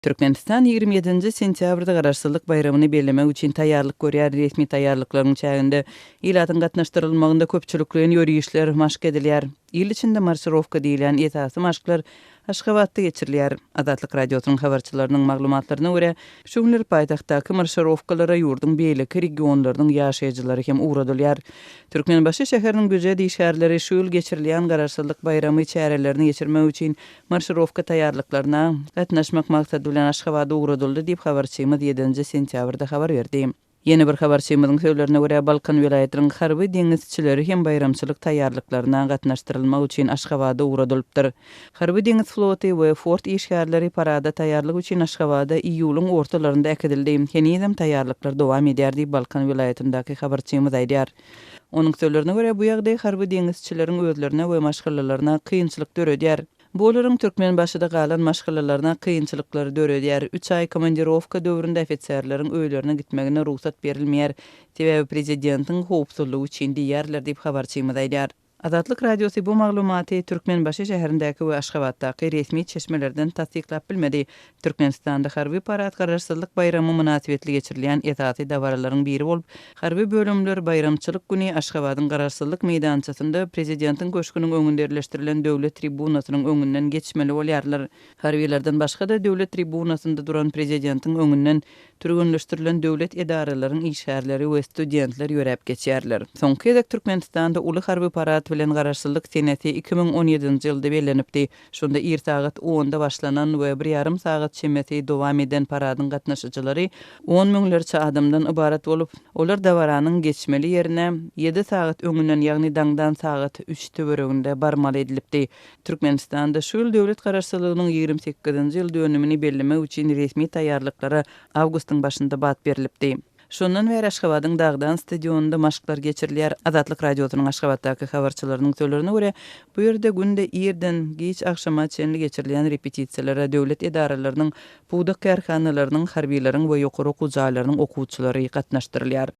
Türkmenistan 27-nji sentýabrda Garaşsyzlyk baýramyny bellemek üçin taýýarlyk görýär. Resmi taýýarlyklaryň çäginde ilatyň gatnaşdyrylmagynda köpçülikleýin ýörişler maşk edilýär. Il içinde marşirowka diýilýän esasy maşklar Aşgabatda geçirilýär. Azatlyk Radiosynyň habarçylarynyň maglumatlaryna görä, şu günler paýtagtdaky marşirowkalara ýurduň beýleki regionlarynyň ýaşaýjylary hem ugradylýar. Türkmenbaşy şäheriniň býujet işgärleri şu ýyl geçirilýän Garaşsyzlyk baýramy çärelerini geçirmek üçin marşirowka taýýarlyklaryna gatnaşmak maksady bilen Aşgabada ugradyldy diýip, habarçymyz ýedinji sentýabrda habar berdi. Ýene bir habarçymyzyň sözlerine görä, Balkan welaýatynyň harby deňizçileri hem baýramçylyk taýýarlyklaryna gatnaşdyrylmak üçin Aşgabada ugradylypdyr. Harby deňiz floty we fort işgärleri parada taýýarlyk üçin Aşgabada iýulyň ortalarynda äkidildi. Henizem taýýarlyklar dowam edýär diýip, Balkan welaýatyndaky habarçymyz aýdýar. Onuň sözlerine görä, bu ýagdaý harby deňizçileriň özlerine we maşgalalaryna kynçylyk döredýär. Bu olaryň Türkmenbaşyda galan maşgalalaryna kynçylyklary döredýär. Üç aý komandirowka döwründe ofiserleriň öýlerine gitmegine rugsat berilmeýär. Sebäbi prezidentiň howpsuzlygy üçin diýýärler diýip, habarçymyz aýdýar. Azatlyk Radiosy bu maglumaty Türkmenbaşy şäherindäki we Aşgabatdaky resmi çeşmelerden tassyklap bilmedi. Türkmenistanda harby parad Garaşsyzlyk baýramy mynasybetli geçirilýän esasy dabaralaryň biri bolup, harby bölümler baýramçylyk güni Aşgabadyň Garaşsyzlyk meýdançasynda Prezidentiň köşgüniň öňünde ýerleşdirilen döwlet tribunasynyň öňünden geçmeli bolýarlar. Harbylardan başga-da döwlet tribunasynda duran Prezidentiň öňünden türgenleşdirilen döwlet edaralaryň işgärleri we studentler ýöräp geçýärler. Soňky gezek Türkmenistanda uly harby parad bilen Garaşsyzlyk senesi 2017-nji ýylda bellenipdi. Şonda ir sagat onda başlanan we bir ýarym sagat çemesi dowam eden paradyň gatnaşyjylary on müňlerçe adamdan ybarat bolup, olar dabaranyň geçmeli ýerine ýedi sagat öňünden, ýagny daňdan sagat üç töwereginde barmaly edilipdi. Türkmenistanda şu ýyl döwlet Garaşsyzlygynyň 28-nji ýyl dönümini bellemek üçin resmi taýýarlyklara awgustyň başynda bat berlipdi. Şondan bäri Aşgabadyň Dagdan stadionynda maşklar geçirilýär. Azatlyk Radiosynyň Aşgabatdaky habarçylarynyň sözlerine görä, bu ýerde günde irden giç agşama çenli geçirilýän repetisiýalara döwlet edaralarynyň, pudak kärhanalarynyň, harbylaryň we ýokary okuw jaýlarynyň okuwçylary gatnaşdyrylýar.